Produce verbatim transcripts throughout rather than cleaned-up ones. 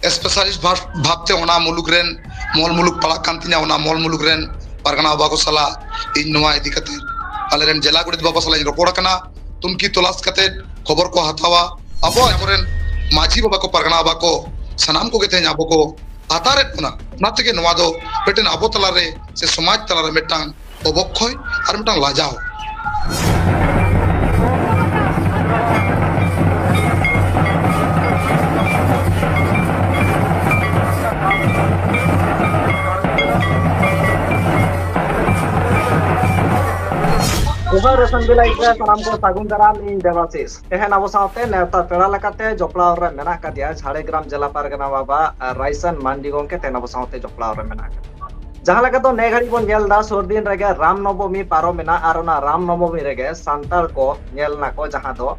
Specialist ᱵᱷᱟᱵᱽ ᱛᱮ ᱚᱱᱟ ᱢᱩᱞᱩᱠ ᱨᱮᱱ, ᱢᱚᱞ ᱢᱩᱞᱩᱠ ᱯᱟᱲᱟᱜ ᱠᱟᱱ ᱛᱤᱧᱟ, ᱚᱱᱟ ᱢᱚᱞ ᱢᱩᱞᱩᱠ ᱨᱮᱱ ᱯᱟᱨᱜᱟᱱᱟ ᱵᱟᱵᱟ ᱠᱚ ᱥᱟᱞᱟᱜ ᱤᱧ ᱱᱚᱣᱟ ᱤᱫᱤ ᱠᱟᱛᱮ ᱟᱞᱮ ᱨᱮᱱ ᱡᱮᱞᱟ ᱜᱚᱰᱮᱛ ᱵᱟᱵᱟ ᱥᱟᱞᱟᱜ ᱤᱧ ᱨᱚᱯᱚᱲ ᱟᱠᱟᱱᱟ, ᱛᱩᱱᱠᱷᱤ ᱛᱚᱞᱟᱥ ᱠᱟᱛᱮ ᱠᱷᱚᱵᱚᱨ ᱠᱚ ᱦᱟᱛᱟᱣᱟ᱾ ᱟᱵᱚ ᱟᱵᱚᱨᱮᱱ ᱢᱟᱹᱡᱷᱤ ᱵᱟᱵᱟ ᱠᱚ, ᱯᱟᱨᱜᱟᱱᱟ ᱵᱟᱵᱟ ᱠᱚ, ᱥᱟᱱᱟᱢ ᱠᱚᱜᱮ ᱛᱮᱦᱮᱧ ᱟᱵᱚ ᱠᱚ ᱟᱛᱟᱨᱮᱫ ᱵᱚᱱᱟ᱾ ᱚᱱᱟ ᱛᱮᱜᱮ ᱱᱚᱣᱟ ᱫᱚ ᱢᱤᱫᱴᱮᱱ ᱟᱵᱚ ᱛᱟᱞᱟᱨᱮ ᱥᱮ ᱥᱚᱢᱟᱡᱽ ᱛᱟᱞᱟᱨᱮ ᱢᱤᱫᱴᱟᱝ ᱚᱵᱚᱠᱠᱷᱚᱭ ᱟᱨ ᱢᱤᱫᱴᱟᱝ ᱞᱟᱡᱟᱣ᱾ ᱡᱚᱦᱟᱨ ᱨᱚᱥᱚᱱ ᱵᱤᱞᱟᱭ ᱨᱮ ᱥᱟᱱᱟᱢ ᱠᱚ ᱥᱟᱹᱜᱩᱱ ᱫᱟᱨᱟᱢ, ᱤᱧ ᱫᱮᱵᱟᱥᱤᱥ᱾ ᱛᱮᱦᱮᱧ ᱟᱵᱚ ᱥᱟᱶᱛᱮ ᱱᱮᱣᱛᱟ ᱯᱮᱲᱟ ᱞᱮᱠᱟᱛᱮ ᱡᱚᱯᱲᱟᱣ ᱨᱮ ᱢᱮᱱᱟᱜ ᱟᱠᱟᱫᱮᱭᱟ ᱡᱷᱟᱲᱜᱨᱟᱢ ᱡᱮᱞᱟ ᱯᱟᱨᱜᱟᱱᱟ ᱵᱟᱵᱟ, ᱟᱨ ᱨᱟᱭᱥᱟᱱ ᱢᱟᱱᱰᱤ ᱜᱚᱢᱠᱮ ᱛᱮᱦᱮᱧ ᱟᱵᱚ ᱥᱟᱶᱛᱮ ᱡᱚᱯᱲᱟᱣ ᱨᱮ ᱢᱮᱱᱟᱜ ᱟᱠᱟᱫᱮᱭᱟ᱾ ᱡᱟᱦᱟᱸ ᱞᱮᱠᱟ ᱫᱚ ᱱᱮ ᱜᱷᱟᱹᱲᱤᱡ ᱵᱚᱱ ᱧᱮᱞ ᱮᱫᱟ, ᱥᱩᱨ ᱫᱤᱱ ᱨᱮᱜᱮ ᱨᱟᱢ ᱱᱚᱵᱚᱢᱤ ᱯᱟᱨᱚᱢ ᱮᱱᱟ, ᱟᱨ ᱚᱱᱟ ᱨᱟᱢ ᱱᱚᱵᱚᱢᱤ ᱨᱮᱜᱮ ᱥᱟᱱᱛᱟᱲ ᱠᱚ ᱧᱮᱞ ᱱᱟᱠᱚ ᱡᱟᱦᱟᱸ ᱫᱚ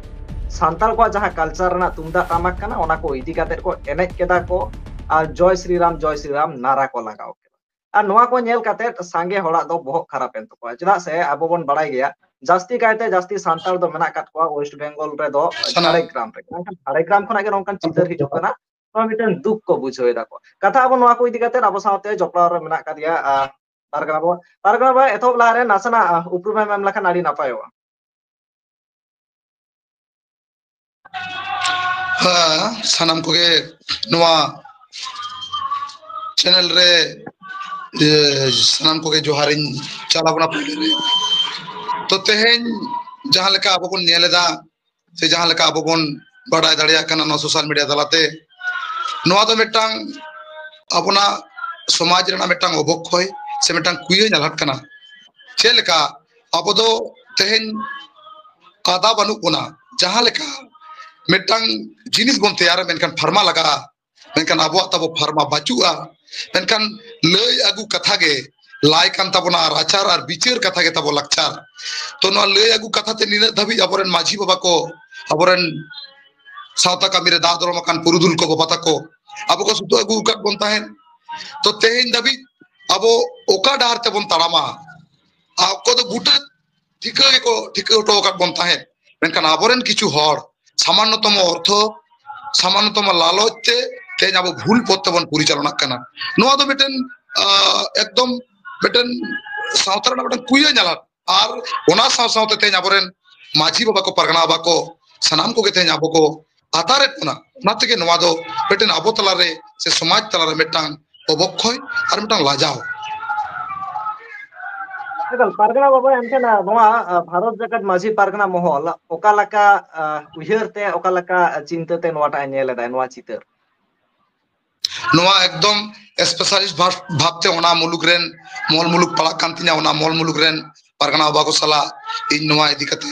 ᱥᱟᱱᱛᱟᱲ ᱠᱚᱣᱟᱜ ᱡᱟᱦᱟᱸ ᱠᱟᱞᱪᱟᱨ ᱨᱮᱱᱟᱜ ᱛᱩᱢᱫᱟᱜ ᱴᱟᱢᱟᱠ ᱠᱟᱱᱟ, ᱚᱱᱟ ᱠᱚ ᱤᱫᱤ ᱠᱟᱛᱮ ᱠᱚ ᱮᱱᱮᱡ ᱠᱮᱫᱟ ᱠᱚ, ᱟᱨ ᱡᱚᱭ ᱥᱨᱤ ᱨᱟᱢ, ᱡᱚᱭ ᱥᱨᱤ ᱨᱟᱢ ᱱᱟᱨᱟ ᱠᱚ ᱞᱟᱜᱟᱣ ᱠᱮᱫᱟ᱾ ᱟᱨ ᱱᱚᱣᱟ ᱠᱚ ᱧᱮᱞ ᱠᱟᱛᱮ ᱥᱟᱸᱜᱮ ᱦᱚᱲᱟᱜ ᱫᱚ ᱵᱚᱦᱚᱜ ᱠᱷᱟᱨᱟᱯ ᱮᱱ ᱛᱟᱠᱚᱣᱟ, ᱪᱮᱫᱟᱜ ᱥᱮ ᱟᱵᱚ ᱵᱚᱱ ᱵᱟᱲᱟᱭ ᱜᱮᱭᱟ, ᱡᱟᱹᱥᱛᱤ ᱠᱟᱭᱛᱮ ᱡᱟᱹᱥᱛᱤ ᱥᱟᱱᱛᱟᱲ ᱫᱚ ᱢᱮᱱᱟᱜ ᱟᱠᱟᱫ ᱠᱚᱣᱟ ᱳᱭᱮᱥᱴ ᱵᱮᱝᱜᱚᱞ ᱨᱮᱫᱚ ᱥᱟᱱᱟᱢ᱾ ᱡᱷᱟᱲᱜᱨᱟᱢ ᱨᱮ᱾ ᱢᱮᱱᱠᱷᱟᱱ ᱡᱷᱟᱲᱜᱨᱟᱢ ᱠᱷᱚᱱᱟᱜ ᱜᱮ ᱱᱚᱝᱠᱟᱱ ᱪᱤᱛᱟᱹᱨ ᱦᱤᱡᱩᱜ ᱠᱟᱱᱟ, ᱱᱚᱣᱟ ᱢᱤᱫᱴᱮᱱ ᱫᱩᱠ ᱠᱚ ᱵᱩᱡᱷᱟᱹᱣ ᱮᱫᱟ ᱠᱚ᱾ ᱠᱟᱛᱷᱟ ᱟᱵᱚ ᱱᱚᱣᱟ ᱠᱚ ᱤᱫᱤ ᱠᱟᱛᱮ ᱟᱵᱚ ᱥᱟᱶᱛᱮ ᱡᱚᱯᱲᱟᱣ ᱨᱮ ᱢᱮᱱᱟᱜ ᱟᱠᱟᱫᱮᱭᱟ, ᱟᱨ ᱯᱟᱨᱜᱟᱱᱟ ᱵᱟᱵᱟ, ᱯᱟᱨᱜᱟᱱᱟ ᱵᱟᱵᱟ, ᱮᱛᱚᱦᱚᱵ ᱞᱟᱦᱟᱨᱮ ᱱᱟᱥᱮᱱᱟᱜ, ᱟᱸ, ᱩᱯᱨᱩᱢ ᱮᱢ ᱮᱢ ᱞᱮᱠᱷᱟᱱ ᱟᱹᱰᱤ ᱱᱟᱯᱟᱭᱚᱜᱼᱟ᱾ ᱦᱮᱸ, ᱥᱟᱱᱟᱢ ᱠᱚᱜᱮ ᱱᱚᱣᱟ ᱪᱮᱱᱮᱞ ᱨᱮ, ᱤᱭᱟᱹ, ᱥᱟᱱᱟᱢ ᱠᱚᱜᱮ ᱡᱚᱦᱟᱨᱤᱧ ᱪᱟᱞ ᱟᱵᱚᱱᱟ ᱯᱳᱭᱞᱳ ᱨᱮ᱾ ᱛᱚ, ᱛᱮᱦᱮᱧ ᱡᱟᱦᱟᱸ ᱞᱮᱠᱟ ᱟᱵᱚ ᱵᱚᱱ ᱧᱮᱞ ᱮᱫᱟ, ᱥᱮ ᱡᱟᱦᱟᱸ ᱞᱮᱠᱟ ᱟᱵᱚ ᱵᱚᱱ ᱵᱟᱰᱟᱭ ᱫᱟᱲᱮᱭᱟᱜ ᱠᱟᱱᱟ ᱱᱚᱣᱟ ᱥᱳᱥᱟᱞ ᱢᱤᱰᱤᱭᱟ ᱛᱟᱞᱟᱛᱮ, ᱱᱚᱣᱟ ᱫᱚ ᱢᱤᱫᱴᱟᱝ ᱟᱵᱚᱱᱟᱜ ᱥᱚᱢᱟᱡᱽ ᱨᱮᱱᱟᱜ ᱢᱤᱫᱴᱟᱝ ᱚᱵᱚᱠᱠᱷᱚᱭ ᱥᱮ ᱢᱤᱫᱴᱟᱝ ᱠᱩᱭᱟᱹ ᱧᱟᱞᱟᱫ ᱠᱟᱱᱟ᱾ ᱪᱮᱫ ᱞᱮᱠᱟ ᱟᱵᱚ ᱫᱚ ᱛᱮᱦᱮᱧ ᱠᱟᱫᱟ ᱵᱟᱹᱱᱩᱜ ᱵᱚᱱᱟ, ᱡᱟᱦᱟᱸ ᱞᱮᱠᱟ ᱢᱤᱫᱴᱟᱝ ᱡᱤᱱᱤᱥ ᱵᱚᱱ ᱛᱮᱭᱟᱨᱟ, ᱢᱮᱱᱠᱷᱟᱱ ᱯᱷᱟᱨᱢᱟ ᱞᱟᱜᱟᱜᱼᱟ, ᱢᱮᱱᱠᱷᱟᱱ ᱟᱵᱚᱣᱟᱜ ᱛᱟᱵᱚ ᱯᱷᱟᱨᱢᱟ ᱵᱟᱹᱪᱩᱜᱼᱟ᱾ ᱢᱮᱱᱠᱷᱟᱱ ᱞᱟᱹᱭ ᱟᱹᱜᱩ ᱠᱟᱛᱷᱟ ᱜᱮ ᱞᱟᱭ ᱠᱟᱱ ᱛᱟᱵᱚᱱᱟ, ᱟᱨ ᱟᱪᱟᱨ ᱟᱨ ᱵᱤᱪᱟᱹᱨ ᱠᱟᱛᱷᱟ ᱜᱮ ᱛᱟᱵᱚ ᱞᱟᱠᱪᱟᱨ᱾ ᱛᱚ, ᱱᱚᱣᱟ ᱞᱟᱹᱭ ᱟᱹᱜᱩ ᱠᱟᱛᱷᱟ ᱛᱮ ᱱᱤᱱᱟᱹᱜ ᱫᱷᱟᱹᱵᱤᱡ ᱟᱵᱚᱨᱮᱱ ᱢᱟᱹᱡᱷᱤ ᱵᱟᱵᱟ ᱠᱚ, ᱟᱵᱚᱨᱮᱱ ᱥᱟᱶᱛᱟ ᱠᱟᱹᱢᱤ ᱨᱮ ᱫᱟᱜ ᱫᱚᱨᱚᱢ ᱟᱠᱟᱱ ᱯᱩᱨᱩᱫᱷᱩᱞ ᱠᱚ ᱵᱟᱵᱟ ᱛᱟᱠᱚ ᱟᱵᱚ ᱠᱚ ᱥᱩᱛᱩᱜ ᱟᱹᱜᱩ ᱟᱠᱟᱫ ᱵᱚᱱ ᱛᱟᱦᱮᱸᱫ᱾ ᱛᱚ, ᱛᱮᱦᱮᱧ ᱫᱷᱟᱹᱵᱤᱡ ᱟᱵᱚ ᱚᱠᱟ ᱰᱟᱦᱟᱨ ᱛᱮᱵᱚᱱ ᱛᱟᱲᱟᱢᱟ? ᱟᱠᱚ ᱫᱚ ᱵᱩᱴᱟᱹ ᱴᱷᱤᱠᱟᱹ ᱜᱮᱠᱚ ᱴᱷᱤᱠᱟᱹ ᱦᱚᱴᱚ ᱟᱠᱟᱫ ᱵᱚᱱ ᱛᱟᱦᱮᱸᱫ, ᱢᱮᱱᱠᱷᱟᱱ ᱟᱵᱚᱨᱮᱱ ᱠᱤᱪᱷᱩ ᱦᱚᱲ ᱥᱟᱢᱟᱱᱱᱚᱛᱚᱢᱚ ᱚᱨᱛᱷᱚ, ᱥᱟᱢᱟᱱᱱᱚᱛᱚᱢᱚ ᱞᱟᱞᱚᱪ ᱛᱮ ᱛᱮᱦᱮᱧ ᱟᱵᱚ ᱵᱷᱩᱞ ᱯᱚᱛᱷ ᱛᱮᱵᱚᱱ ᱯᱚᱨᱤᱪᱟᱞᱚᱱᱟᱜ ᱠᱟᱱᱟ᱾ ᱱᱚᱣᱟ ᱫᱚ ᱢᱤᱫᱴᱮᱱ ᱟᱸ, ᱮᱠᱫᱚᱢ ᱢᱤᱫᱴᱮᱱ ᱥᱟᱶᱛᱟ ᱨᱮᱱᱟᱜ ᱢᱤᱫᱴᱮᱱ ᱠᱩᱭᱟᱹ ᱧᱟᱞᱟᱫ, ᱟᱨ ᱚᱱᱟ ᱥᱟᱶ ᱥᱟᱶᱛᱮ ᱛᱮᱦᱮᱧ ᱟᱵᱚᱨᱮᱱ ᱢᱟᱹᱡᱷᱤ ᱵᱟᱵᱟ ᱠᱚ, ᱯᱟᱨᱜᱟᱱᱟ ᱵᱟᱵᱟ ᱠᱚ, ᱥᱟᱱᱟᱢ ᱠᱚᱜᱮ ᱛᱮᱦᱮᱧ ᱟᱵᱚ ᱠᱚ ᱟᱛᱟᱨᱮᱫ ᱵᱚᱱᱟ᱾ ᱚᱱᱟ ᱛᱮᱜᱮ ᱱᱚᱣᱟ ᱫᱚ ᱢᱤᱫᱴᱮᱱ ᱟᱵᱚ ᱛᱟᱞᱟᱨᱮ ᱥᱮ ᱥᱚᱢᱟᱡᱽ ᱛᱟᱞᱟᱨᱮ ᱢᱤᱫᱴᱟᱝ ᱚᱵᱚᱠᱠᱷᱚᱭ ᱟᱨ ᱢᱤᱫᱴᱟᱝ ᱞᱟᱡᱟᱣ᱾ ᱮᱠᱟᱞ, ᱯᱟᱨᱜᱟᱱᱟ ᱵᱟᱵᱟ, ᱮᱱᱠᱷᱟᱱ, ᱟ, ᱱᱚᱣᱟ, ᱟ, ᱵᱷᱟᱨᱚᱛ ᱡᱟᱠᱟᱛ ᱢᱟᱹᱡᱷᱤ ᱯᱟᱨᱜᱟᱱᱟ ᱢᱚᱦᱚᱞ ᱚᱠᱟ ᱞᱮᱠᱟ, ᱟ, ᱩᱭᱦᱟᱹᱨ ᱛᱮ, ᱚᱠᱟ ᱞᱮᱠᱟ, ᱟ, ᱪᱤᱱᱛᱟᱹ ᱛᱮ ᱱᱚᱣᱟᱴᱟᱜ ᱮ ᱧᱮᱞ ᱮᱫᱟᱭ, ᱱᱚᱣᱟ ᱪᱤᱛᱟᱹᱨ? ᱱᱚᱣᱟ ᱮᱠᱫᱚᱢ specialist ᱵᱷᱟᱵ-, ᱵᱷᱟᱵᱛᱮ ᱚᱱᱟ ᱢᱩᱞᱩᱠ ᱨᱮᱱ ᱢᱚᱞ ᱢᱩᱞᱩᱠ ᱯᱟᱲᱟᱜ ᱠᱟᱱ ᱛᱤᱧᱟ, ᱚᱱᱟ ᱢᱚᱞ ᱢᱩᱞᱩᱠ ᱨᱮᱱ ᱯᱟᱨᱜᱟᱱᱟ ᱵᱟᱵᱟ ᱠᱚ ᱥᱟᱞᱟᱜ ᱤᱧ ᱱᱚᱣᱟ ᱤᱫᱤ ᱠᱟᱛᱮ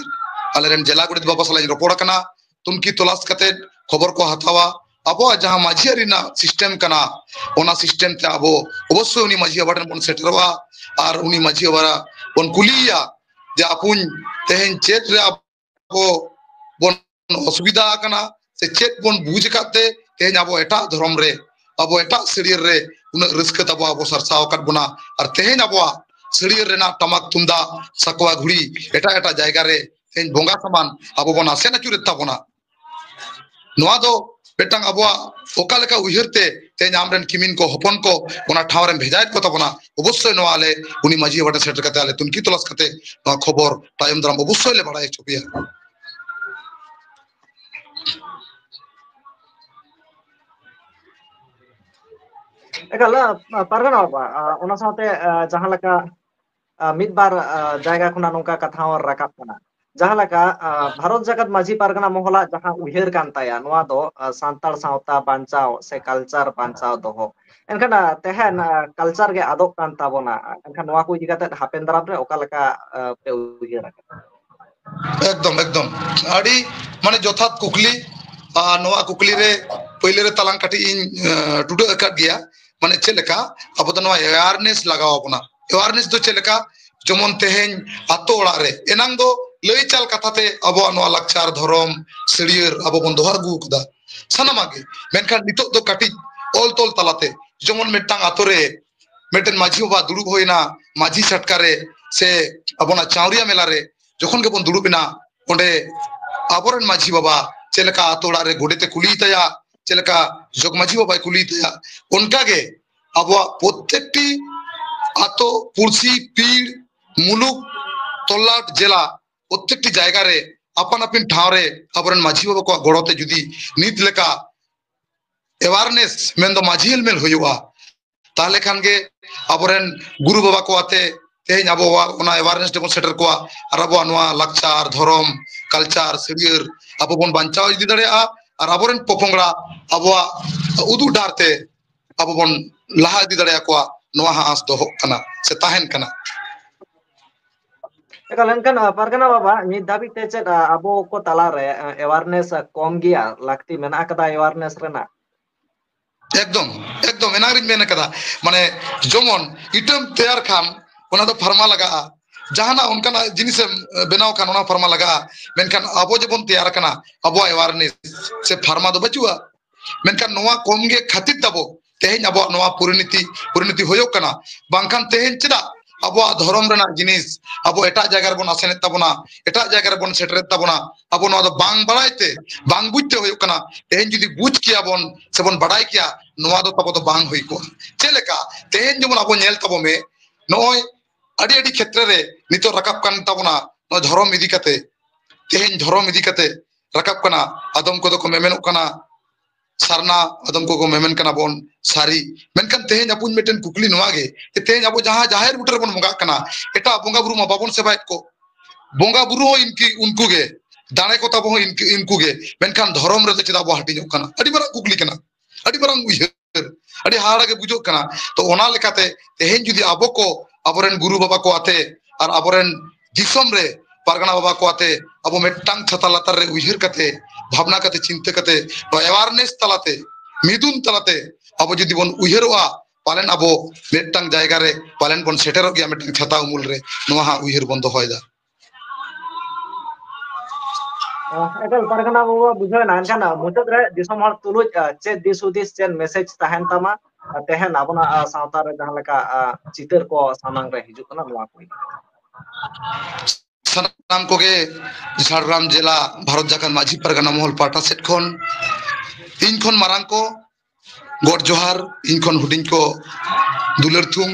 ᱟᱞᱮᱨᱮᱱ ᱡᱮᱞᱟ ᱜᱚᱰᱮᱛ ᱵᱟᱵᱟ ᱥᱟᱞᱟᱜ ᱤᱧ ᱨᱚᱯᱚᱲ ᱟᱠᱟᱱᱟ᱾ ᱛᱩᱱᱠᱷᱤ ᱛᱚᱞᱟᱥ ᱠᱟᱛᱮ ᱠᱷᱚᱵᱚᱨ ᱠᱚ ᱦᱟᱛᱟᱣᱟ᱾ ᱟᱵᱚᱣᱟᱜ ᱡᱟᱦᱟᱸ ᱢᱟᱹᱡᱷᱤ ᱟᱹᱨᱤ ᱨᱮᱱᱟᱜ system ᱠᱟᱱᱟ, ᱚᱱᱟ system ᱛᱮ ᱟᱵᱚ ᱚᱵᱚᱥᱥᱳᱭ ᱩᱱᱤ ᱢᱟᱹᱡᱷᱤ ᱵᱟᱵᱟ ᱴᱷᱮᱱ ᱵᱚᱱ ᱥᱮᱴᱮᱨᱚᱜᱼᱟ ᱟᱨ ᱩᱱᱤ ᱢᱟᱹᱡᱷᱤ ᱵᱟᱵᱟ ᱵᱚᱱ ᱠᱩᱞᱤᱭᱮᱭᱟ ᱡᱮ, ᱟᱯᱩᱧ, ᱛᱮᱦᱮᱧ ᱪᱮᱫ ᱨᱮ ᱟᱵᱚ ᱵᱚᱱ ᱚᱥᱩᱵᱤᱫᱷᱟ ᱟᱠᱟᱱᱟ ᱥᱮ ᱪᱮᱫ ᱵᱚᱱ ᱵᱩᱡᱽ ᱟᱠᱟᱫ ᱛᱮ ᱛᱮᱦᱮᱧ ᱟᱵᱚ ᱮᱴᱟᱜ ᱫᱷᱚᱨᱚᱢ ᱨᱮ, ᱟᱵᱚ ᱮᱴᱟᱜ ᱥᱟᱹᱲᱤᱭᱟᱹᱨ ᱨᱮ ᱩᱱᱟᱹᱜ ᱨᱟᱹᱥᱠᱟᱹ ᱛᱟᱵᱚ ᱟᱵᱚ ᱥᱟᱨᱥᱟᱣ ᱟᱠᱟᱫ ᱵᱚᱱᱟ, ᱟᱨ ᱛᱮᱦᱮᱧ ᱟᱵᱚᱣᱟᱜ ᱥᱟᱹᱲᱤᱭᱟᱹᱨ ᱨᱮᱱᱟᱜ ᱴᱟᱢᱟᱠ ᱛᱩᱢᱫᱟᱜ, ᱥᱟᱠᱣᱟ ᱜᱷᱩᱲᱤ, ᱮᱴᱟᱜ ᱮᱴᱟᱜ ᱡᱟᱭᱜᱟ ᱨᱮ ᱛᱮᱦᱮᱧ ᱵᱚᱸᱜᱟ ᱥᱟᱢᱟᱱ ᱟᱵᱚ ᱵᱚᱱ ᱟᱥᱮᱱ ᱟᱹᱪᱩᱨᱮᱫ ᱛᱟᱵᱚᱱᱟ᱾ ᱱᱚᱣᱟ ᱫᱚ ᱢᱤᱫᱴᱟᱝ ᱟᱵᱚᱣᱟᱜ ᱚᱠᱟ ᱞᱮᱠᱟ ᱩᱭᱦᱟᱹᱨ ᱛᱮ ᱛᱮᱦᱮᱧ ᱟᱢᱨᱮᱱ ᱠᱤᱢᱤᱱ ᱠᱚ, ᱦᱚᱯᱚᱱ ᱠᱚ ᱚᱱᱟ ᱴᱷᱟᱶ ᱨᱮᱢ ᱵᱷᱮᱡᱟᱭᱮᱫ ᱠᱚ ᱛᱟᱵᱚᱱᱟ? ᱚᱵᱚᱥᱥᱳᱭ ᱱᱚᱣᱟ ᱟᱞᱮ ᱩᱱᱤ ᱢᱟᱹᱡᱷᱤ ᱵᱟᱵᱟ ᱴᱷᱮᱱ ᱥᱮᱴᱮᱨ ᱠᱟᱛᱮ ᱟᱞᱮ ᱛᱩᱱᱠᱷᱤ ᱛᱚᱞᱟᱥ ᱠᱟᱛᱮ ᱱᱚᱣᱟ ᱠᱷᱚᱵᱚᱨ ᱛᱟᱭᱚᱢ ᱫᱟᱨᱟᱢ ᱚᱵᱚᱥᱥᱳᱭ ᱞᱮ ᱵᱟᱲᱟᱭ ᱦᱚᱪᱚ ᱯᱮᱭᱟ᱾ ᱮᱠᱟᱞ, ᱟ, ᱯᱟᱨᱜᱟᱱᱟ ᱵᱟᱵᱟ, ᱟ, ᱚᱱᱟ ᱥᱟᱶᱛᱮ, ᱟ, ᱡᱟᱦᱟᱸ ᱞᱮᱠᱟ, ᱟ, ᱢᱤᱫ ᱵᱟᱨ, ᱟ, ᱡᱟᱭᱜᱟ ᱠᱷᱚᱱᱟᱜ ᱱᱚᱝᱠᱟ ᱠᱟᱛᱷᱟ ᱦᱚᱸ ᱨᱟᱠᱟᱵ ᱠᱟᱱᱟ, ᱡᱟᱦᱟᱸ ᱞᱮᱠᱟ, ᱟ, ᱵᱷᱟᱨᱚᱛ ᱡᱟᱠᱟᱛ ᱢᱟᱹᱡᱷᱤ ᱯᱟᱨᱜᱟᱱᱟ ᱢᱚᱦᱚᱞᱟᱜ ᱡᱟᱦᱟᱸ ᱩᱭᱦᱟᱹᱨ ᱠᱟᱱ ᱛᱟᱭᱟ, ᱱᱚᱣᱟ ᱫᱚ, ᱟ, ᱥᱟᱱᱛᱟᱲ ᱥᱟᱶᱛᱟ ᱵᱟᱧᱪᱟᱣ ᱥᱮ culture ᱵᱟᱧᱪᱟᱣ ᱫᱚᱦᱚ᱾ ᱮᱱᱠᱷᱟᱱ, ᱟ, ᱛᱮᱦᱮᱧ, ᱟ, culture ᱜᱮ ᱟᱫᱚᱜ ᱠᱟᱱ ᱛᱟᱵᱚᱱᱟ᱾ ᱮᱱᱠᱷᱟᱱ ᱱᱚᱣᱟ ᱠᱚ ᱤᱫᱤ ᱠᱟᱛᱮ ᱦᱟᱯᱮᱱ ᱫᱟᱨᱟᱢ ᱨᱮ ᱚᱠᱟ ᱞᱮᱠᱟ, ᱟ, ᱯᱮ ᱩᱭᱦᱟᱹᱨ ᱟᱠᱟᱫᱟ? ᱮᱠᱫᱚᱢ, ᱮᱠᱫᱚᱢ᱾ ᱟᱹᱰᱤ, ᱢᱟᱱᱮ, ᱡᱚᱛᱷᱟᱛ ᱠᱩᱠᱞᱤ᱾ ᱟᱨ ᱱᱚᱣᱟ ᱠᱩᱠᱞᱤ ᱨᱮ ᱯᱳᱭᱞᱳ ᱨᱮ ᱛᱟᱞᱟᱝ ᱠᱟᱹᱴᱤᱡ ᱤᱧ, ᱮ, ᱴᱩᱰᱟᱹᱜ ᱟᱠᱟᱫ ᱜᱮᱭᱟ᱾ ᱢᱟᱱᱮ, ᱪᱮᱫ ᱞᱮᱠᱟ ᱟᱵᱚ ᱫᱚ ᱱᱚᱣᱟ awareness ᱞᱟᱜᱟᱣ ᱟᱵᱚᱱᱟ᱾ Awareness ᱫᱚ ᱪᱮᱫ ᱞᱮᱠᱟ? ᱡᱮᱢᱚᱱ ᱛᱮᱦᱮᱧ ᱟᱛᱳ ᱚᱲᱟᱜ ᱨᱮ, ᱮᱱᱟᱝ ᱫᱚ ᱞᱟᱹᱭ ᱪᱟᱞ ᱠᱟᱛᱷᱟ ᱛᱮ ᱟᱵᱚᱣᱟᱜ ᱱᱚᱣᱟ ᱞᱟᱠᱪᱟᱨ, ᱫᱷᱚᱨᱚᱢ, ᱥᱟᱹᱲᱤᱭᱟᱹᱨ ᱟᱵᱚ ᱵᱚᱱ ᱫᱚᱦᱚ ᱟᱹᱜᱩ ᱟᱠᱟᱫᱟ ᱥᱟᱱᱟᱢᱟᱜ ᱜᱮ᱾ ᱢᱮᱱᱠᱷᱟᱱ ᱱᱤᱛᱚᱜ ᱫᱚ ᱠᱟᱹᱴᱤᱡ ᱚᱞ ᱛᱚᱞ ᱛᱟᱞᱟᱛᱮ, ᱡᱮᱢᱚᱱ ᱢᱤᱫᱴᱟᱝ ᱟᱛᱳ ᱨᱮ ᱢᱤᱫᱴᱮᱱ ᱢᱟᱹᱡᱷᱤ ᱵᱟᱵᱟ ᱫᱩᱲᱩᱵ ᱦᱩᱭᱱᱟ ᱢᱟᱹᱡᱷᱤ ᱪᱷᱟᱴᱠᱟ ᱨᱮ ᱥᱮ ᱟᱵᱚᱱᱟᱜ ᱪᱟᱣᱨᱤᱭᱟ ᱢᱮᱞᱟ ᱨᱮ, ᱡᱚᱠᱷᱚᱱ ᱜᱮᱵᱚᱱ ᱫᱩᱲᱩᱵ ᱮᱱᱟ, ᱚᱸᱰᱮ ᱟᱵᱚᱨᱮᱱ ᱢᱟᱹᱡᱷᱤ ᱵᱟᱵᱟ ᱪᱮᱫ ᱞᱮᱠᱟ ᱟᱛᱳ ᱚᱲᱟᱜ ᱨᱮ ᱜᱚᱰᱮᱛ ᱮ ᱠᱩᱞᱤᱭ ᱛᱟᱭᱟ, ᱪᱮᱫ ᱞᱮᱠᱟ ᱡᱚᱜᱽ ᱢᱟᱹᱡᱷᱤ ᱵᱟᱵᱟᱭ ᱠᱩᱞᱤᱭᱮ ᱛᱟᱭᱟ, ᱚᱱᱠᱟᱜᱮ ᱟᱵᱚᱣᱟᱜ ᱯᱨᱚᱛᱮᱠᱴᱤ ᱟᱛᱳ, ᱯᱩᱲᱥᱤ, ᱯᱤᱲ, ᱢᱩᱞᱩᱠ, ᱛᱚᱞᱞᱟᱴ, ᱡᱮᱞᱟ, ᱯᱨᱚᱛᱮᱠᱴᱤ ᱡᱟᱭᱜᱟ ᱨᱮ ᱟᱯᱟᱱ ᱟᱹᱯᱤᱱ ᱴᱷᱟᱶ ᱨᱮ ᱟᱵᱚᱨᱮᱱ ᱢᱟᱹᱡᱷᱤ ᱵᱟᱵᱟ ᱠᱚᱣᱟᱜ ᱜᱚᱲᱚ ᱛᱮ ᱡᱩᱫᱤ ᱱᱤᱛ ᱞᱮᱠᱟ awareness ᱢᱮᱱᱫᱚ ᱢᱟᱹᱡᱷᱤ ᱦᱮᱞᱢᱮᱞ ᱦᱩᱭᱩᱜᱼᱟ, ᱛᱟᱦᱞᱮ ᱠᱷᱟᱱ ᱜᱮ ᱟᱵᱚᱨᱮᱱ ᱜᱩᱨᱩ ᱵᱟᱵᱟ ᱠᱚ ᱟᱛᱮ ᱛᱮᱦᱮᱧ ᱟᱵᱚᱣᱟᱜ ᱚᱱᱟ awareness ᱨᱮᱵᱚᱱ ᱥᱮᱴᱮᱨ ᱠᱚᱣᱟ ᱟᱨ ᱟᱵᱚᱣᱟᱜ ᱱᱚᱣᱟ ᱞᱟᱠᱪᱟᱨ, ᱫᱷᱚᱨᱚᱢ, culture, ᱥᱟᱹᱨᱭᱟᱹᱲ ᱟᱵᱚ ᱵᱚᱱ ᱵᱟᱧᱪᱟᱣ ᱤᱫᱤ ᱫᱟᱲᱮᱭᱟᱜᱼᱟ ᱟᱨ ᱟᱵᱚᱨᱮᱱ ᱯᱚᱯᱚᱝᱲᱟ ᱟᱵᱚᱣᱟᱜ ᱩᱫᱩᱜ ᱰᱟᱦᱟᱨ ᱛᱮ ᱟᱵᱚ ᱵᱚᱱ ᱞᱟᱦᱟ ᱤᱫᱤ ᱫᱟᱲᱮᱭᱟᱠᱚᱣᱟ, ᱱᱚᱣᱟ ᱦᱚᱸ ᱟᱸᱥ ᱫᱚᱦᱚᱜ ᱠᱟᱱᱟ ᱥᱮ ᱛᱟᱦᱮᱱ ᱠᱟᱱᱟ᱾ ᱮᱠᱟᱞ, ᱮᱱᱠᱷᱟᱱ ᱯᱟᱨᱜᱟᱱᱟ ᱵᱟᱵᱟ, ᱱᱤᱛ ᱫᱷᱟᱹᱵᱤᱡ ᱛᱮ ᱪᱮᱫ ᱟᱵᱚ ᱠᱚ ᱛᱟᱞᱟᱨᱮ awareness ᱠᱚᱢ ᱜᱮᱭᱟ, ᱞᱟᱹᱠᱛᱤ ᱢᱮᱱᱟᱜ ᱟᱠᱟᱫᱟ awareness ᱨᱮᱱᱟᱜ? ᱮᱠᱫᱚᱢ, ᱮᱠᱫᱚᱢ, ᱮᱱᱟᱝ ᱨᱤᱧ ᱢᱮᱱ ᱟᱠᱟᱫᱟ, ᱢᱟᱱᱮ ᱡᱮᱢᱚᱱ ᱤᱴᱟᱹᱢ ᱛᱮᱭᱟᱨ ᱠᱷᱟᱱ ᱚᱱᱟ ᱫᱚ ᱯᱷᱟᱨᱢᱟ ᱞᱟᱜᱟᱜᱼᱟ, ᱡᱟᱦᱟᱱᱟᱜ ᱚᱱᱠᱟᱱᱟᱜ ᱡᱤᱱᱤᱥᱮᱢ ᱵᱮᱱᱟᱣ ᱠᱷᱟᱱ ᱚᱱᱟ ᱯᱷᱟᱨᱢᱟ ᱞᱟᱜᱟᱜᱼᱟ, ᱢᱮᱱᱠᱷᱟᱱ ᱟᱵᱚ ᱡᱮᱵᱚᱱ ᱛᱮᱭᱟᱨ ᱟᱠᱟᱱᱟ ᱟᱵᱚᱣᱟᱜ awareness ᱥᱮ ᱯᱷᱟᱨᱢᱟ ᱫᱚ ᱵᱟᱹᱪᱩᱜᱼᱟ᱾ ᱢᱮᱱᱠᱷᱟᱱ ᱱᱚᱣᱟ ᱠᱚᱢ ᱜᱮ ᱠᱷᱟᱹᱛᱤᱨ ᱛᱟᱵᱚ ᱛᱮᱦᱮᱧ ᱟᱵᱚᱣᱟᱜ ᱱᱚᱣᱟ ᱯᱚᱨᱤᱱᱤᱛᱤ, ᱯᱚᱨᱤᱱᱤᱛᱤ ᱦᱩᱭᱩᱜ ᱠᱟᱱᱟ᱾ ᱵᱟᱝᱠᱷᱟᱱ ᱛᱮᱦᱮᱧ ᱪᱮᱫᱟᱜ ᱟᱵᱚᱣᱟᱜ ᱫᱷᱚᱨᱚᱢ ᱨᱮᱱᱟᱜ ᱡᱤᱱᱤᱥ ᱟᱵᱚ ᱮᱴᱟᱜ ᱡᱟᱭᱜᱟ ᱨᱮᱵᱚᱱ ᱟᱥᱮᱱᱮᱫ ᱛᱟᱵᱚᱱᱟ, ᱮᱴᱟᱜ ᱡᱟᱭᱜᱟ ᱨᱮᱵᱚᱱ ᱥᱮᱴᱮᱨᱮᱫ ᱛᱟᱵᱚᱱᱟ? ᱟᱵᱚ ᱱᱚᱣᱟ ᱫᱚ ᱵᱟᱝ ᱵᱟᱲᱟᱭ ᱛᱮ, ᱵᱟᱝ ᱵᱩᱡᱽ ᱛᱮ ᱦᱩᱭᱩᱜ ᱠᱟᱱᱟ᱾ ᱛᱮᱦᱮᱧ ᱡᱩᱫᱤ ᱵᱩᱡᱽ ᱠᱮᱭᱟ ᱵᱚᱱ ᱥᱮᱵᱚᱱ ᱵᱟᱲᱟᱭ ᱠᱮᱭᱟ, ᱱᱚᱣᱟ ᱫᱚ ᱛᱟᱵᱚ ᱫᱚ ᱵᱟᱝ ᱦᱩᱭ ᱠᱚᱜᱼᱟ᱾ ᱪᱮᱫ ᱞᱮᱠᱟ ᱛᱮᱦᱮᱧ ᱡᱮᱢᱚᱱ ᱟᱵᱚ ᱧᱮᱞ ᱛᱟᱵᱚ ᱢᱮ, ᱱᱚᱜᱼᱚᱭ ᱟᱹᱰᱤ ᱟᱹᱰᱤ ᱠᱷᱮᱛᱨᱮ ᱨᱮ ᱱᱤᱛᱚᱜ ᱨᱟᱠᱟᱵ ᱠᱟᱱ ᱛᱟᱵᱚᱱᱟ ᱱᱚᱣᱟ ᱫᱷᱚᱨᱚᱢ ᱤᱫᱤ ᱠᱟᱛᱮ, ᱛᱮᱦᱮᱧ ᱫᱷᱚᱨᱚᱢ ᱤᱫᱤ ᱠᱟᱛᱮ ᱨᱟᱠᱟᱵ ᱠᱟᱱᱟ᱾ ᱟᱫᱚᱢ ᱠᱚᱫᱚ ᱠᱚ ᱢᱮᱢᱮᱱᱚᱜ ᱠᱟᱱᱟ ᱥᱟᱨᱱᱟ, ᱟᱫᱚᱢ ᱠᱚᱠᱚ ᱢᱮᱢᱮᱱ ᱠᱟᱱᱟ ᱵᱚᱱ ᱥᱟᱹᱨᱤ᱾ ᱢᱮᱱᱠᱷᱟᱱ ᱛᱮᱦᱮᱧ ᱟᱵᱚᱧ ᱢᱤᱫᱴᱮᱱ ᱠᱩᱠᱞᱤ ᱱᱚᱣᱟ ᱜᱮ, ᱡᱮ ᱛᱮᱦᱮᱧ ᱟᱵᱚ ᱡᱟᱦᱟᱸ ᱡᱟᱦᱮᱨ ᱵᱩᱴᱟᱹ ᱨᱮᱵᱚᱱ ᱵᱚᱸᱜᱟᱜ ᱠᱟᱱᱟ, ᱮᱴᱟᱜ ᱵᱚᱸᱜᱟ ᱵᱩᱨᱩ ᱢᱟ ᱵᱟᱵᱚᱱ ᱥᱮᱵᱟᱭᱮᱫ ᱠᱚ, ᱵᱚᱸᱜᱟ ᱵᱩᱨᱩ ᱦᱚᱸ ᱤᱱᱠᱤ ᱩᱱᱠᱩ ᱜᱮ, ᱫᱟᱲᱮ ᱠᱚ ᱛᱟᱵᱚ ᱦᱚᱸ ᱤᱱᱠᱤ ᱩᱱᱠᱩ ᱜᱮ, ᱢᱮᱱᱠᱷᱟᱱ ᱫᱷᱚᱨᱚᱢ ᱨᱮᱫᱚ ᱪᱮᱫᱟᱜ ᱵᱚ ᱦᱟᱹᱴᱤᱧᱚᱜ ᱠᱟᱱᱟ? ᱟᱹᱰᱤ ᱢᱟᱨᱟᱝ ᱠᱩᱠᱞᱤ ᱠᱟᱱᱟ, ᱟᱹᱰᱤ ᱢᱟᱨᱟᱝ ᱩᱭᱦᱟᱹᱨ, ᱟᱹᱰᱤ ᱦᱟᱦᱟᱲᱟ ᱜᱮ ᱵᱩᱡᱷᱟᱹᱜ ᱠᱟᱱᱟ᱾ ᱛᱚ ᱚᱱᱟ ᱞᱮᱠᱟᱛᱮ ᱛᱮᱦᱮᱧ ᱡᱩᱫᱤ ᱟᱵᱚ ᱠᱚ ᱟᱵᱚᱨᱮᱱ ᱜᱩᱨᱩ ᱵᱟᱵᱟ ᱠᱚ ᱟᱛᱮ ᱟᱨ ᱟᱵᱚᱨᱮᱱ ᱫᱤᱥᱚᱢ ᱨᱮ ᱯᱟᱨᱜᱟᱱᱟ ᱵᱟᱵᱟ ᱠᱚ ᱟᱛᱮ ᱟᱵᱚ ᱢᱤᱫᱴᱟᱝ ᱪᱷᱟᱛᱟ ᱞᱟᱛᱟᱨ ᱨᱮ ᱩᱭᱦᱟᱹᱨ ᱠᱟᱛᱮ, ᱵᱷᱟᱵᱽᱱᱟ ᱠᱟᱛᱮ, ᱪᱤᱱᱛᱟᱹ ᱠᱟᱛᱮ, ᱱᱚᱣᱟ awareness ᱛᱟᱞᱟᱛᱮ, ᱢᱤᱫᱩᱱ ᱛᱟᱞᱟᱛᱮ ᱟᱵᱚ ᱡᱩᱫᱤ ᱵᱚᱱ ᱩᱭᱦᱟᱹᱨᱚᱜᱼᱟ, ᱯᱟᱞᱮᱱ ᱟᱵᱚ ᱢᱤᱫᱴᱟᱝ ᱡᱟᱭᱜᱟ ᱨᱮ ᱯᱟᱞᱮᱱ ᱵᱚᱱ ᱥᱮᱴᱮᱨᱚᱜ ᱜᱮᱭᱟ, ᱢᱤᱫᱴᱟᱝ ᱪᱷᱟᱛᱟ ᱩᱢᱩᱞ ᱨᱮ᱾ ᱱᱚᱣᱟ ᱦᱟᱸᱜ ᱩᱭᱦᱟᱹᱨ ᱵᱚᱱ ᱫᱚᱦᱚᱭᱮᱫᱟ᱾ ᱮᱠᱟᱞ ᱯᱟᱨᱜᱟᱱᱟ ᱵᱟᱵᱩ ᱵᱩᱡᱷᱟᱹᱣ ᱮᱱᱟ᱾ ᱮᱱᱠᱷᱟᱱ ᱢᱩᱪᱟᱹᱫ ᱨᱮ ᱫᱤᱥᱚᱢ ᱦᱚᱲ ᱛᱩᱞᱩᱡ ᱪᱮᱫ ᱫᱤᱥ ᱦᱩᱫᱤᱥ, ᱪᱮᱫ message ᱛᱟᱦᱮᱱ ᱛᱟᱢᱟ ᱛᱮᱦᱮᱧ ᱟᱵᱚᱱᱟᱜ ᱥᱟᱶᱛᱟ ᱨᱮ ᱡᱟᱦᱟᱸ ᱞᱮᱠᱟ ᱪᱤᱛᱟᱹᱨ ᱠᱚ ᱥᱟᱢᱟᱝ ᱨᱮ ᱦᱤᱡᱩᱜ ᱠᱟᱱᱟ, ᱱᱚᱣᱟ ᱠᱚ ᱤᱫᱤ ᱠᱟᱛᱮ? ᱥᱟᱱᱟᱢ ᱠᱚᱜᱮ ᱡᱷᱟᱲᱜᱨᱟᱢ ᱡᱮᱞᱟ ᱵᱷᱟᱨᱚᱛ ᱡᱟᱠᱟᱛ ᱢᱟᱹᱡᱷᱤ ᱯᱟᱨᱜᱟᱱᱟ ᱢᱚᱦᱚᱞ ᱯᱟᱦᱴᱟ ᱥᱮᱫ ᱠᱷᱚᱱ ᱤᱧ ᱠᱷᱚᱱ ᱢᱟᱨᱟᱝ ᱠᱚ ᱜᱚᱰ ᱡᱚᱦᱟᱨ, ᱤᱧ ᱠᱷᱚᱱ ᱦᱩᱰᱤᱧ ᱠᱚ ᱫᱩᱞᱟᱹᱲ ᱛᱷᱩᱢ,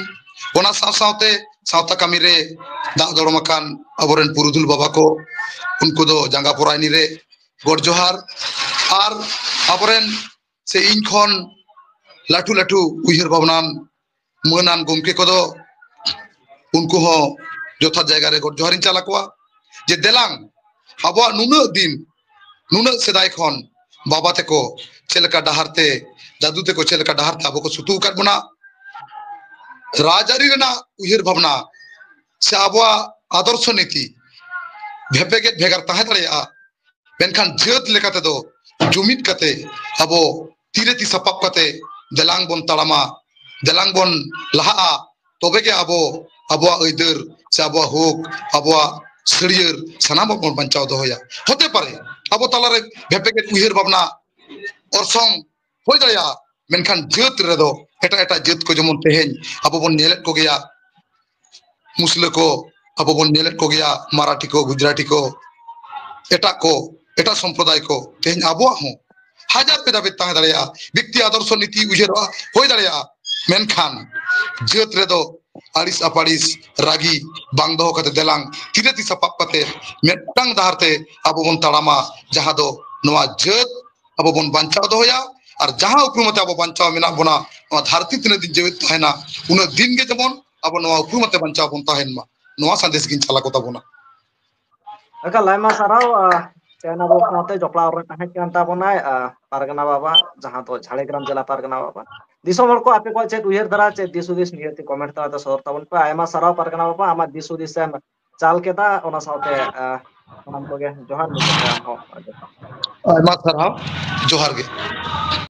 ᱚᱱᱟ ᱥᱟᱶ ᱥᱟᱶᱛᱮ ᱥᱟᱶᱛᱟ ᱠᱟᱹᱢᱤ ᱨᱮ ᱫᱟᱜ ᱫᱚᱲᱚᱢ ᱟᱠᱟᱱ ᱟᱵᱚᱨᱮᱱ ᱯᱩᱨᱩᱫᱷᱩᱞ ᱵᱟᱵᱟ ᱠᱚ, ᱩᱱᱠᱩ ᱫᱚ ᱡᱟᱸᱜᱟ ᱯᱚᱨᱟᱭᱱᱤ ᱨᱮ ᱜᱚᱰ ᱡᱚᱦᱟᱨ, ᱟᱨ ᱟᱵᱚᱨᱮᱱ ᱥᱮ ᱤᱧ ᱠᱷᱚᱱ ᱞᱟᱹᱴᱩ ᱞᱟᱹᱴᱩ ᱩᱭᱦᱟᱹᱨ ᱵᱷᱟᱵᱽᱱᱟᱱ ᱢᱟᱹᱱᱟᱱ ᱜᱚᱢᱠᱮ ᱠᱚᱫᱚ ᱩᱱᱠᱩ ᱦᱚᱸ ᱡᱚᱛᱷᱟᱛ ᱡᱟᱭᱜᱟ ᱨᱮ ᱜᱚᱰ ᱡᱚᱦᱟᱨᱤᱧ ᱪᱟᱞ ᱟᱠᱚᱣᱟ᱾ ᱡᱮ ᱫᱮᱞᱟᱝ ᱟᱵᱚᱣᱟᱜ ᱱᱩᱱᱟᱹᱜ ᱫᱤᱱ, ᱱᱩᱱᱟᱹᱜ ᱥᱮᱫᱟᱭ ᱠᱷᱚᱱ ᱵᱟᱵᱟ ᱛᱮᱠᱚ ᱪᱮᱫ ᱞᱮᱠᱟ ᱰᱟᱦᱟᱨ ᱛᱮ, ᱫᱟᱫᱩ ᱛᱮᱠᱚ ᱪᱮᱫ ᱞᱮᱠᱟ ᱰᱟᱦᱟᱨ ᱛᱮ ᱟᱵᱚ ᱠᱚ ᱥᱩᱛᱩᱜ ᱟᱠᱟᱫ ᱵᱚᱱᱟ, ᱨᱟᱡᱽᱟᱹᱨᱤ ᱨᱮᱱᱟᱜ ᱩᱭᱦᱟᱹᱨ ᱵᱷᱟᱵᱽᱱᱟ ᱥᱮ ᱟᱵᱚᱣᱟᱜ ᱟᱫᱚᱨᱥᱚ ᱱᱤᱛᱤ ᱵᱷᱮᱯᱮᱜᱮᱫ ᱵᱷᱮᱜᱟᱨ ᱛᱟᱦᱮᱸ ᱫᱟᱲᱮᱭᱟᱜᱼᱟ, ᱢᱮᱱᱠᱷᱟᱱ ᱡᱟᱹᱛ ᱞᱮᱠᱟ ᱛᱮᱫᱚ ᱡᱩᱢᱤᱫ ᱠᱟᱛᱮ ᱟᱵᱚ ᱛᱤᱨᱮ ᱛᱤ ᱥᱟᱯᱟᱵ ᱠᱟᱛᱮ ᱫᱮᱞᱟᱝ ᱵᱚᱱ ᱛᱟᱲᱟᱢᱟ, ᱫᱮᱞᱟᱝ ᱵᱚᱱ ᱞᱟᱦᱟᱜᱼᱟ, ᱛᱚᱵᱮ ᱜᱮ ᱟᱵᱚ ᱟᱵᱚᱣᱟᱜ ᱟᱹᱭᱫᱟᱹᱨ ᱥᱮ ᱟᱵᱚᱣᱟᱜ ᱦᱚᱠ, ᱟᱵᱚᱣᱟᱜ ᱥᱟᱹᱲᱭᱟᱹᱨ ᱥᱟᱱᱟᱢᱟᱜ ᱵᱚᱱ ᱵᱟᱧᱪᱟᱣ ᱫᱚᱦᱚᱭᱟ᱾ ᱦᱚᱛᱮ ᱯᱟᱨᱮ ᱟᱵᱚ ᱛᱟᱞᱟᱨᱮ ᱵᱷᱮᱯᱮᱜᱮᱫ ᱩᱭᱦᱟᱹᱨ ᱵᱷᱟᱵᱽᱱᱟ ᱚᱨᱥᱚᱝ ᱦᱩᱭ ᱫᱟᱲᱮᱭᱟᱜᱼᱟ, ᱢᱮᱱᱠᱷᱟᱱ ᱡᱟᱹᱛ ᱨᱮᱫᱚ ᱮᱴᱟᱜ ᱮᱴᱟᱜ ᱡᱟᱹᱛ ᱠᱚ ᱡᱮᱢᱚᱱ ᱛᱮᱦᱮᱧ ᱟᱵᱚ ᱵᱚᱱ ᱧᱮᱞᱮᱫ ᱠᱚᱜᱮᱭᱟ, ᱢᱩᱥᱞᱟᱹ ᱠᱚ ᱟᱵᱚ ᱵᱚᱱ ᱧᱮᱞᱮᱫ ᱠᱚᱜᱮᱭᱟ, ᱢᱟᱨᱟᱴᱷᱤ ᱠᱚ, ᱜᱩᱡᱽᱨᱟᱴᱤ ᱠᱚ, ᱮᱴᱟᱜ ᱠᱚ, ᱮᱴᱟᱜ ᱥᱚᱢᱯᱨᱚᱫᱟᱭ ᱠᱚ᱾ ᱛᱮᱦᱮᱧ ᱟᱵᱚᱣᱟᱜ ᱦᱚᱸ ᱦᱟᱡᱟᱨ ᱵᱷᱮᱫᱟᱵᱷᱮᱫ ᱛᱟᱦᱮᱸ ᱫᱟᱲᱮᱭᱟᱜᱼᱟ, ᱵᱮᱠᱛᱤ ᱟᱫᱚᱨᱥᱚ ᱱᱤᱛᱤ ᱩᱭᱦᱟᱹᱨᱚᱜᱼᱟ, ᱦᱩᱭ ᱫᱟᱲᱮᱭᱟᱜᱼᱟ, ᱢᱮᱱᱠᱷᱟᱱ ᱡᱟᱹᱛ ᱨᱮᱫᱚ ᱟᱹᱲᱤᱥ ᱟᱯᱟᱲᱤᱥ ᱨᱟᱹᱜᱤ ᱵᱟᱝ ᱫᱚᱦᱚ ᱠᱟᱛᱮ ᱫᱮᱞᱟᱝ ᱛᱤᱨᱮ ᱛᱤ ᱥᱟᱯᱟᱵ ᱠᱟᱛᱮ ᱢᱤᱫᱴᱟᱝ ᱰᱟᱦᱟᱨ ᱛᱮ ᱟᱵᱚ ᱵᱚᱱ ᱛᱟᱲᱟᱢᱟ, ᱡᱟᱦᱟᱸ ᱫᱚ ᱱᱚᱣᱟ ᱡᱟᱹᱛ ᱟᱵᱚ ᱵᱚᱱ ᱵᱟᱧᱪᱟᱣ ᱫᱚᱦᱚᱭᱟ᱾ ᱟᱨ ᱡᱟᱦᱟᱸ ᱩᱯᱨᱩᱢ ᱟᱛᱮ ᱟᱵᱚ ᱵᱟᱧᱪᱟᱣ ᱢᱮᱱᱟᱜ ᱵᱚᱱᱟ, ᱱᱚᱣᱟ ᱫᱷᱟᱹᱨᱛᱤ ᱛᱤᱱᱟᱹᱜ ᱫᱤᱱ ᱡᱮᱣᱮᱫ ᱛᱟᱦᱮᱱᱟ, ᱩᱱᱟᱹᱜ ᱫᱤᱱ ᱜᱮ ᱡᱮᱢᱚᱱ ᱟᱵᱚ ᱱᱚᱣᱟ ᱩᱯᱨᱩᱢ ᱟᱛᱮ ᱵᱟᱧᱪᱟᱣ ᱵᱚᱱ ᱛᱟᱦᱮᱱ ᱢᱟ, ᱱᱚᱣᱟ ᱥᱟᱸᱫᱮᱥ ᱜᱤᱧ ᱪᱟᱞ ᱟᱠᱚ ᱛᱟᱵᱚᱱᱟ᱾ ᱮᱠᱟᱞ ᱟᱭᱢᱟ ᱥᱟᱨᱦᱟᱣ᱾ ᱟᱨ ᱛᱮᱦᱮᱧ ᱟᱵᱚ ᱥᱟᱶᱛᱮ ᱡᱚᱯᱲᱟᱣ ᱨᱮ ᱛᱟᱦᱮᱸ ᱠᱟᱱ ᱛᱟᱵᱚᱱᱟᱭ, ᱟᱨ ᱯᱟᱨᱜᱟᱱᱟ ᱵᱟᱵᱟ, ᱡᱟᱦᱟᱸ ᱫᱚ ᱡᱷᱟᱲᱜᱨᱟᱢ ᱡᱮᱞᱟ ᱯᱟᱨᱜᱟᱱᱟ ᱵᱟᱵᱟ᱾ ᱫᱤᱥᱚᱢ ᱦᱚᱲ ᱠᱚ ᱟᱯᱮ ᱠᱚᱣᱟᱜ ᱪᱮᱫ ᱩᱭᱦᱟᱹᱨ ᱫᱷᱟᱨᱟ, ᱪᱮᱫ ᱫᱤᱥ ᱦᱩᱫᱤᱥ ᱱᱤᱦᱟᱹᱛ comment ᱛᱟᱞᱟᱛᱮ ᱥᱚᱫᱚᱨ ᱛᱟᱵᱚᱱ ᱯᱮ᱾ ᱟᱭᱢᱟ ᱥᱟᱨᱦᱟᱣ ᱯᱟᱨᱜᱟᱱᱟ ᱵᱟᱵᱟ, ᱟᱢᱟᱜ ᱫᱤᱥ ᱦᱩᱫᱤᱥ ᱮᱢ ᱪᱟᱞ ᱠᱮᱫᱟ, ᱚᱱᱟ ᱥᱟᱶᱛᱮ, ᱟᱸ, ᱥᱟᱱᱟᱢ ᱠᱚᱜᱮ ᱡᱚᱦᱟᱨ ᱢᱩᱪᱟᱹᱫ ᱨᱮ ᱟᱨᱦᱚᱸ᱾ ᱟᱭᱢᱟ ᱥᱟᱨᱦᱟᱣ, ᱡᱚᱦᱟᱨ ᱜᱮ᱾